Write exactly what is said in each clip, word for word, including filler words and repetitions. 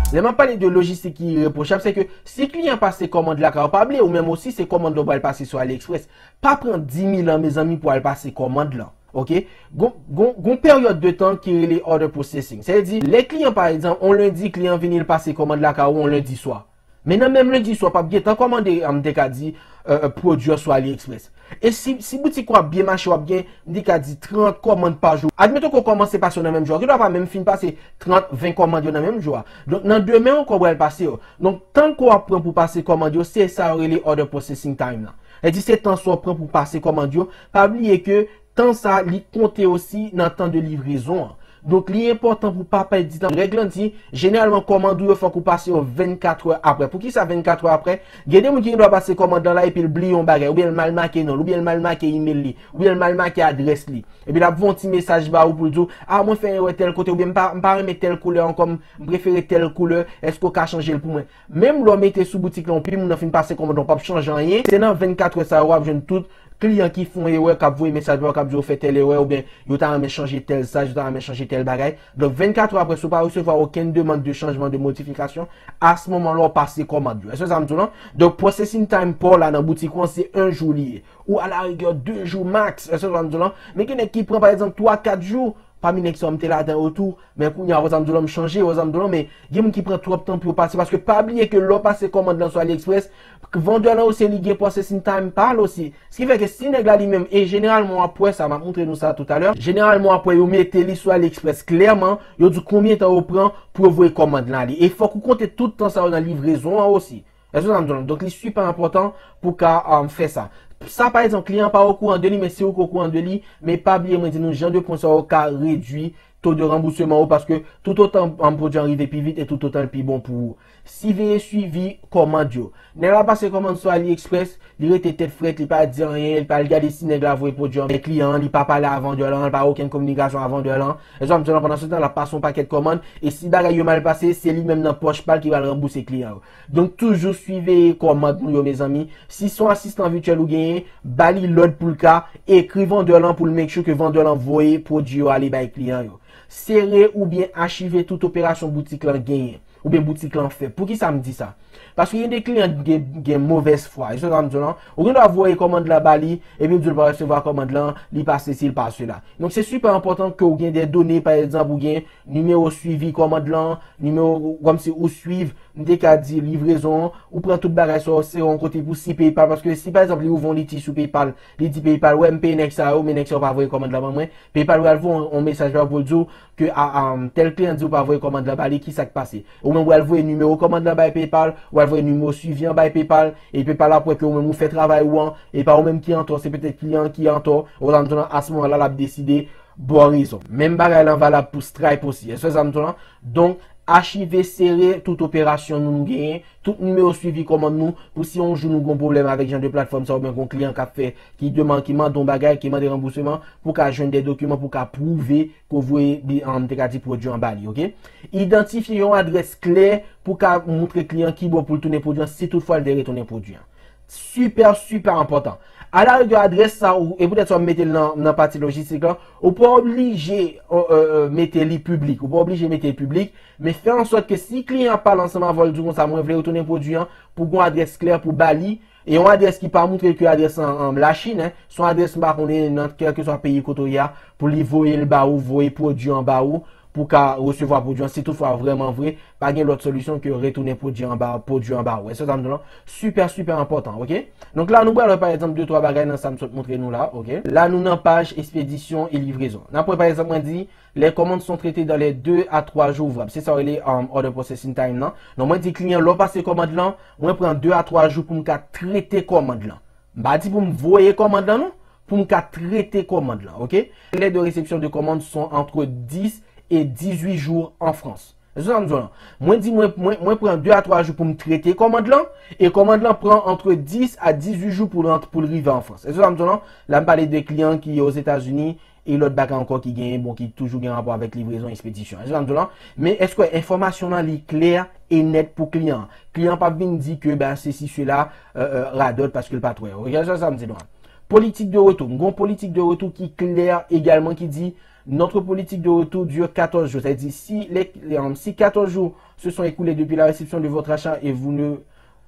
Lè m ap pale de lojistik ki irepwochab, se ke si kliyan pase kòmand lakay ou, pa bliye ou menm osi se kòmand ou pral pase sou AliExpress. Pa pran dis mil an, mezanmi, pou al pase kòmand lan. Ok? Gon, gon, gon peryòd de tan ki rele order processing. Sa vle di, lè kliyan, pa egzanp, on lendi, kliyan vini, l pase kòmand lakay ou on lendi swa. Men nan menm lendi swa, p ap gentan kòmande, an, m te ka di, euh, euh, pwodui an sou AliExpress. E si, si boutik ou ap byen mache, w ap gen, m te ka di, trant kòmand pa jou. Admeton ke w kòmanse pase yo nan menm jou a. Ou gendwa pa menm fin pase trant, ven kòmand yo nan menm jou a. Donk, nan demen ankò, w pral pase yo. Donk, tan ke w ap pran pou pase kòmand yo, se sa yo rele order processing time lan. Sa vle di, se tan sa w pran pou pase kòmand yo. Pa bliye ke tan sa, li konte osi nan tan de livrezon an. Donk, li enpòtan pou pa pèdi tan. Règ lan di, jeneralman, kòmand ou yo, fòk ou pase yo vennkat è apre. Poukisa vennkat è apre? Gen de moun ki gendwa pase kòmand lan la epi l bliye yon bagay, oubyen l mal make non l, oubyen l mal make email li, oubyen l mal make adrès li. Epi l ap voye yon ti mesaj ba ou pou l di w, a, mwen fè erè tèl kote, oubyen m pa, m pa renmen tèl koulè ankò, m, m prefere tèl koulè, èske w ka chanje l pou mwen? Menm lè w mete sou boutik lan, epi moun nan fin pase kòmand lan, w p ap chanje anyen. Se nan vennkat è sa yo w ap jwenn tout kliyan ki fè yon erè, k ap voye mesaj ba w, k ap di w fè tèl erè, oubyen yo ta renmen chanje tèl size, yo ta renmen chanje tèl bagay. Donk, vennkat è apre, si w pa resevwa okenn demann de chanjman, de modifikasyon, a se moman la, w pase kòmand yo. Èske sa m di w lan? Donk, processing time pa w la nan boutik ou an, se yon jou li ye. Ou alarigè de jou max. Èske sa m di w lan? Men gen nèg ki pran, pa egzanp, twa, kat jou. Pami nèg sa yo, m te ladan yo tou. Men kounye a, w wè sa m di w lan, m chanje, w wè sa m di w lan, men gen moun ki pran twòp tan pou yo pase, paske pa bliye ke lè w pase kòmand lan sou AliExpress, vandè lan osi li gen processing time pa l osi. Sa ki fè ke si nèg la li menm, e jeneralman w ap wè sa, m ap montre nou sa toutalè, jeneralman w ap wè yo mete li sou AliExpress klèman, yo di w konbyen tan yo pran pou yo voye kòmand lan ale. E fòk ou konte tout tan sa yo nan livrezon an osi. Èske sa m di w lan? Donk, li sipè enpòtan pou w ka, um, fè sa. Sa, pa egzanp, kliyan an pa okouran de li, men si ou okouran de li, men pa bliye mwen di nou jan de pwen sa yo ka redui to de ranbousman ou, paske toutotan, um, pwodui an rive pi vit e toutotan l pi bon pou ou. Siveye swivi kòmand yo. Nèg la pase kòmand sou AliExpress, li rete tèt frèt, li pa di anyen, li pa al gade si nèg la voye pwodui an bay kliyan an, li pa pale a vandè lan, li pa okenn kominikasyon a vandè lan. Èske sa m di w lan? Pandan se tan, l ap pase yon pakèt kòmand, e si bagay yo mal pase, se li menm nan pòch pa l ki pral ranbouse kliyan yo. Donk, toujou siveye kòmand nou yo, mezanmi. Si se yon asistan vityèl ou genyen, ba li lòd pou l ka ekri vandè lan pou l make sure ke vandè lan voye pwodui yo ale bay kliyan yo. Sere oubyen achive tout operasyon boutik lan genyen, oubyen boutik lan fè. Poukisa m di sa? Paske gen de kliyan gen, gen movèz fwa. Èske sa m di w lan? Ou gendwa voye kòmand lan ba li, epi l di w l pa resevwa kòmand lan, li pa sesi, li pa sela. Donk, se sipè enpòtan ke w gen de done, pa egzanp, ou gen nimewo swivi kòmand lan, nimewo kòmsi ou swiv, m te ka di livrezon an, ou pran tout bagay sa yo, se yon kote pou si PayPal, paske si pa egzanp li ouvè yon litij sou PayPal, li di PayPal, wè m peye nèg sa yo, men nèg sa yo pa voye kòmand lan ban mwen, PayPal pral voye yon, yon mesaj ba ou pou l di w ke a, a, tèl kliyan di w pa voye kòmand lan ba li, ki sa k pase? Ou menm pral voye nimewo kòmand lan bay PayPal, ou pral voye nimewo swivi an bay PayPal, e PayPal ap wè ke ou menm ou fè travay ou an, e pa ou menm ki antò, se petèt kliyan an ki antò, ou nan a se moman la l ap deside ba w rezon. Menm bagay lan valab pou Stripe osi. Èske sa m di w lan? Donk, achive sere tout operasyon nou, nou genyen, tout nimewo swivi kòmand nou, pou si yon jou nou gon pwoblèm avèk jan de platfòm sa, oubyen gon kliyan k ap fè, ki demann, ki mande yon bagay, ki mande ranbousman, pou ka jwenn de dokiman, pou ka pwouve ke w voye, bi, an, m te ka di pwodui an ba li, ok? Idantifye yon adrès klè pou ka montre kliyan ki bò pou l tounen pwodui an, si toutfwa l te retounen pwodui an. Sipè, sipè enpòtan. Alarigè adrès sa ou, e poutèt sa w mete l nan, nan pati lojistik lan, ou pa oblije, euh, euh, euh, mete li piblik, ou pa oblije mete l piblik, men fè an sòt ke si kliyan an pale ansanm avè w, l di w konsa, mwen vle retounen pwodui an, pou gon adrès klè pou ba li, e yon adrès ki pa montre ke adrès an, an Lachin, en, se yon adrès m pa konnen nan kèlkeswa peyi kote w ye a, pou li voye l ba ou, voye pwodui an ba ou, pou ka resevwa pwodui an, si toutfwa vrèman vre, pa gen lòt solisyon ke retounen pwodui an ba, pwodui an ba ou. Èske sa m di w lan? Sipè, sipè enpòtan, ok? Donk la, nou pral wè, pa egzanp, de twa bagay nan sa m sot montre nou la, ok? La, nou nan paj espedisyon e livrezon. N ap wè, pa egzanp, mwen di, les commandes sont traitées dans les deux à trois jours ouvrables. Se sa w rele, um, order processing time nan. Donk, mwen di kliyan, lè w pase kòmand lan, mwen pran de a twa jou pou m ka trete kòmand lan. M pa di pou m voye kòmand lan, non. Pou m ka trete kòmand lan, ok? Les délais de réception de commandes sont entre dix et dix-huit jours en France. Èske sa m di w lan? Mwen di, mwen, mwen, mwen pran de a twa jou pou m trete kòmand lan, e kòmand lan pran entre dix à dix-huit jou pou l rant-, pou l rive an Frans. Èske sa m di w lan? La, m pale de kliyan ki Ozetazini, e lòt bagay ankò ki genyen, bon, ki toujou gen rapò avèk livrezon, ekspedisyon. Èske sa m di w lan? Men èske enfòmasyon lan li klè e nèt pou kliyan an? Kliyan an p ap vin di ke, ben, sesi, sela, euh, euh, radòt paske l pa t wè yo. Èske sa m di w lan? Politik de retou. M gen yon politik de retou ki klè egalman, ki di, Notre politique de retour dure quatorze jours. C'est-à-dire, si, les, les, euh, si quatorze jours se sont écoulés depuis la réception de votre achat et vous ne,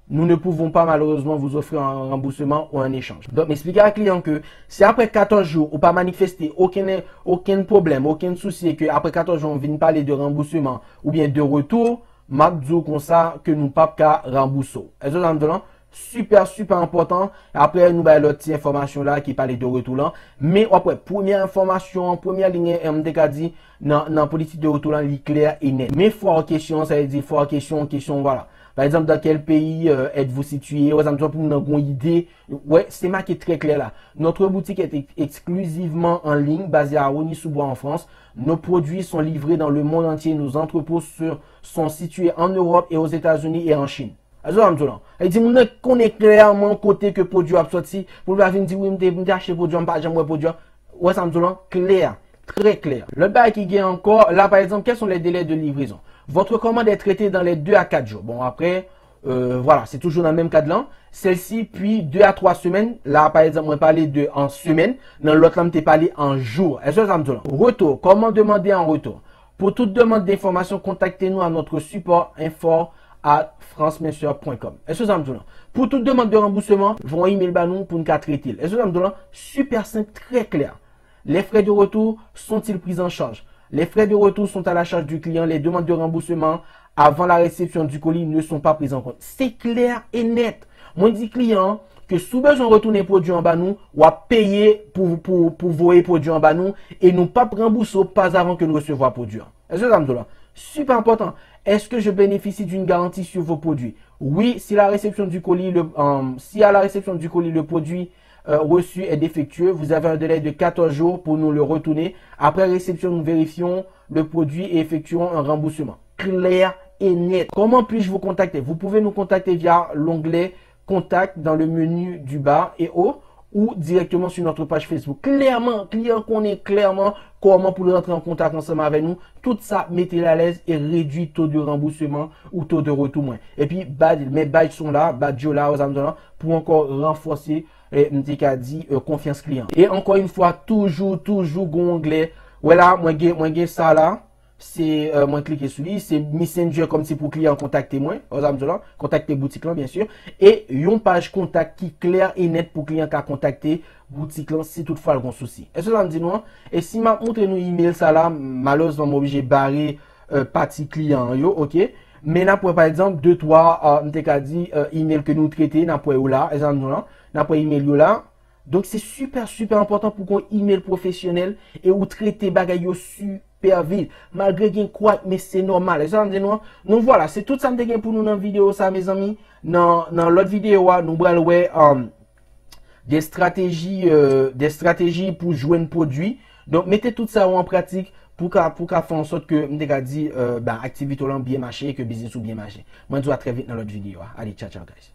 nous ne pouvons pas malheureusement vous offrir un remboursement ou un échange. Donk, m eksplike a kliyan ke si apre katòz jou ou pa manifeste okenn, okenn pwoblèm, okenn sousi, e ke apre katòz jou ou vin pale de ranbousman oubyen de retou, m ap di w konsa ke nou p ap ka ranbouse w. Èske sa m di w lan? Sipè, sipè enpòtan. Apre, nou bay lòt ti enfòmasyon la ki pale de retou lan. Men, w ap wè, premyè enfòmasyon an, premyè liy, m te ka di, nan, nan politik de retou lan, li klè e nèt. Men fwa an kesyon, sa vle di fwa an kesyon, kesyon, vwala. Pa egzanp, dans quel pays, euh, êtes-vous situé? Wè, sa m di w pou moun nan gon ide. Wè, se make trè klè la. Notre boutique est ex- exclusivement en ligne, basée à Rosny-sous-Bois en France. Nos produits sont livrés dans le monde entier. Nos entrepôts se- sont situés en Europe et aux États-Unis et en Chine. Èske sa m di w lan? Sa vle di moun nan konnen klèman kote ke pwodui ap sòti, pou l pa vin di, "Wi, m te, m te achte pwodui an, m pa janm wè pwodui an." Wè sa m di w lan? Klè, trè klè. Lòt bagay ki gen ankò, la, pa egzanp, quels sont les délais de livraison? Votre commande est traitée dans les deux à quatre jours. Bon, apre, euh, vwala, se toujou nan menm kad lan. Celle-ci, puis deux à trois semaines. La, pa egzanp, mwen pale de an semèn. Nan lòt la, m te pale an jou. Èske sa m di w lan? Retour. Comment demander un retour? Pour toute demande d'information, contactez-nous à notre support info à francemesser point com. Èske sa m di w lan? Pour toute demande de remboursement, voye yon email ba nou pou n ka trete l. Èske sa m di w lan? Sipè senp, trè klè. Les frais de retour sont-ils pris en charge? Les frais de retour sont à la charge du client. Les demandes de remboursement avant la réception du colis ne sont pas prises en compte. Se klè e nèt. Mwen di kliyan an ke si w bezwen retounen pwodui an ba nou, w ap peye pou, pou, pou voye pwodui an ba nou e nou p ap ranbouse w pas avant que nou resevwa pwodui an. Èske sa m di w lan? Sipè enpòtan. Est-ce que je bénéficie d'une garantie sur vos produits? Oui, si la réception du colis, le, euh, si à la réception du colis, le produit, euh, reçu est défectueux, vous avez un délai de quatorze jours pour nous le retourner. Après réception, nous vérifions le produit et effectuons un remboursement. Clair et net. Comment puis-je vous contacter? Vous pouvez nous contacter via l'onglet Contact dans le menu du bas et haut ou directement sur notre page Facebook. Klèman, kliyan konnen klèman kòman pou l rantre an kontak ansanm avè nou. Tout sa ap mete l alèz e redui to de ranbousman ou to de retou mwen. Epi, bad, men badge son la, badge yo la, ou sa m di w lan, pou ankò ranfòse, eh, m te ka di, eh, konfyans kliyan. E ankò yon fwa, toujou, toujou gon onglè. Wè la, mwen gen, mwen gen sa la. Se, euh, mwen klike sou li, se Messenger kòmsi pou kliyan an kontakte mwen, ou sa m di w lan, kontakte boutik lan, byen si. E yon paj kontak ki klè e nèt pou kliyan ka kontakte boutik lan si toutfwa l gon sousi. Èske sa m di nou an? E si m ap montre nou email sa la, malerezman m oblije bare, euh, pati kliyan an yo, oke? Men n ap wè pa egzanp, de, twa, euh, m te ka di, euh, email ke nou trete, n ap wè yo la, èske sa m di nou lan? N ap wè email yo la. Donk, se sipè, sipè enpòtan pou gon email pwofesyonèl e ou trete bagay yo sipè vit. Malgre gen kwak, men se nòmal. E sa m di nou an? Donk, vwala, se tout sa m te gen pou nou nan videyo sa, mezanmi. Nan, nan lòt videyo a, nou pral wè, um, de strateji, euh, de strateji pou jwenn pwodui. Donk, mete tout sa yo an pratik pou ka, pou ka fè an sòt ke, m te ka di, euh, ba, aktivite w lan byen mache e ke biznis ou byen mache. Mwen di w a trè vit nan lòt videyo a. Ale, tchaw, tchaw, guys.